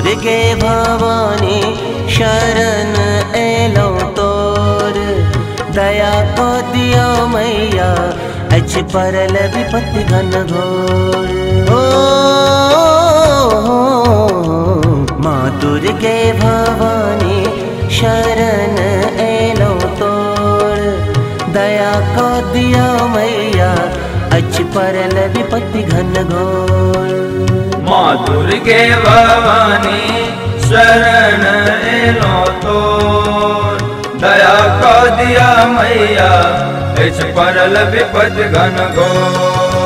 दुर्गे भवानी शरण एलौं तोर, दया को दिया मैया अछि परल विपत्ति घन घोर। ओ माँ दुर्गे भवानी शरण एलौं तोर, दया को दिया मैया अछि परल विपत्ति घन घोर। माँ दुर्गे भवानी शरण एलौं तोर, दया को दिया मैया अछि परल विपत्ति घन घोर।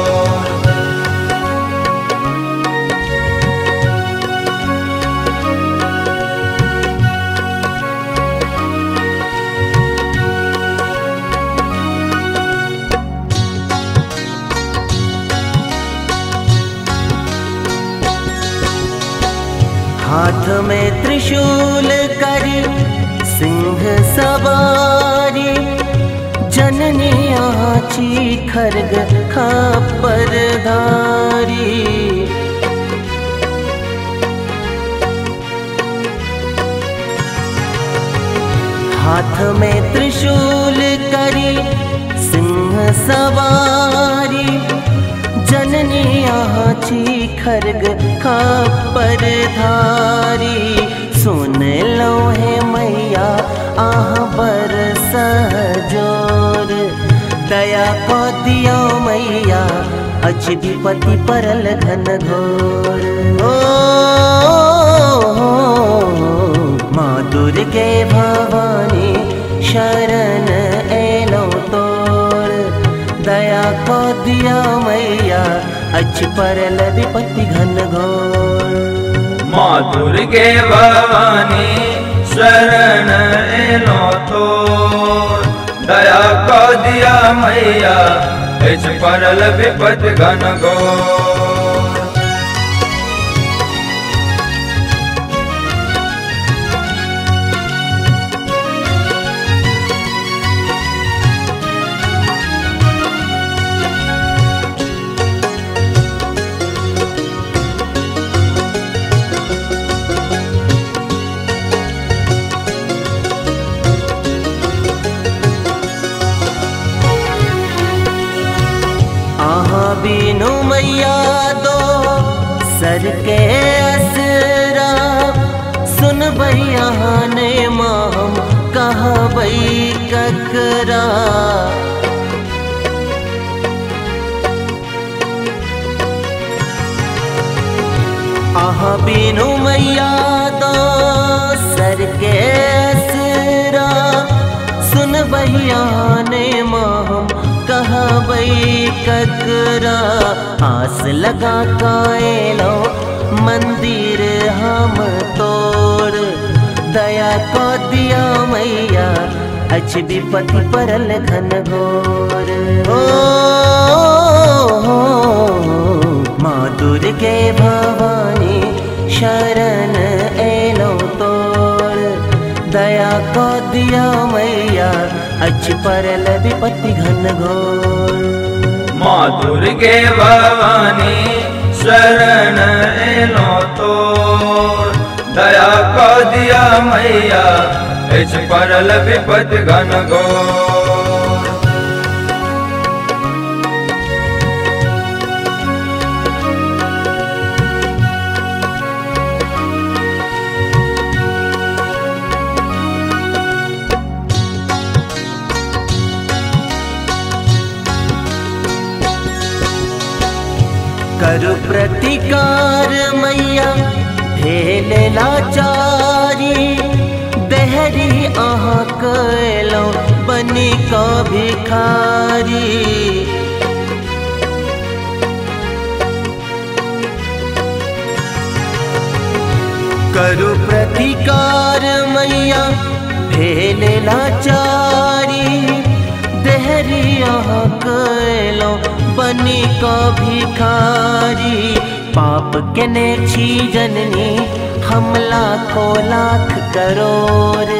हाथ में त्रिशूल करी सिंह सवारी, जननी आची खर्ग खापर धारी। हाथ में त्रिशूल करी सिंह सवारी, जननी आची खर्ग खापर धारी। सुन लो हे मैया आह बर सहजोर, दया को दियो मैया अछि विपत्ति परल घन घोर। ओ माँ दुर्गे भवानी शरण एलौं तोर, दया को दिया मैया अछि परल विपत्ति घन घोर। माँ दुर्गे भवानी शरण एलौं तोर, दया को दिया मैया अछि परल विपत्ति घन घोर। बीनू मैया दो सर के असरा, सुन भैया ने माम कहबई ककरा। आहा बीनू मैया दो सर के असरा, सुन भैया ने माम कहबई ककरा। आस लगा काएलो मंदिर हम तोर, दया को दिया मैया अछि विपत्ति परल घन घोर। ओ माँ दुर्गे भवानी शरण एलौं तोर, दया को दिया मैया अछि परल विपत्ति घन घोर। माँ दुर्गे भवानी शरण एलौं तोर, दया को दिया मैया अछि परल विपत्ति घन घोर। करु प्रतिकार मैया भेल लाचारी, देहरी अहाँ कएलौं बनि क भिखारी। करु प्रतिकार मैया भेल लाचारी, देहरी अहाँ कएलौं बनि क भिखारी। पाप केने छी जननी हम लाखों लाख करोड़,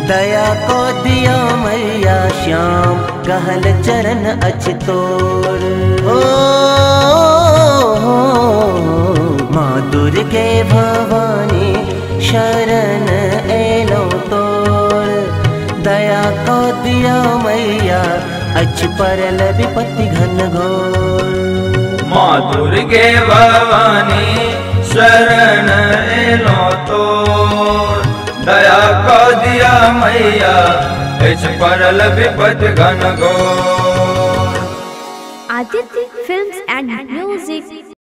दया को दिया मैया श्याम कहल चरण अछि तोर। ओ माँ दुर्गे भवानी शरण एलौं तोर। दया कऽ दिया मैया अछि परल विपत्ति घन घोर। माँ दुर्गे भवानी शरण एलौं तोर। दया कऽ दिया मैया अछि परल विपत्ति घन घोर। Aditya films and music,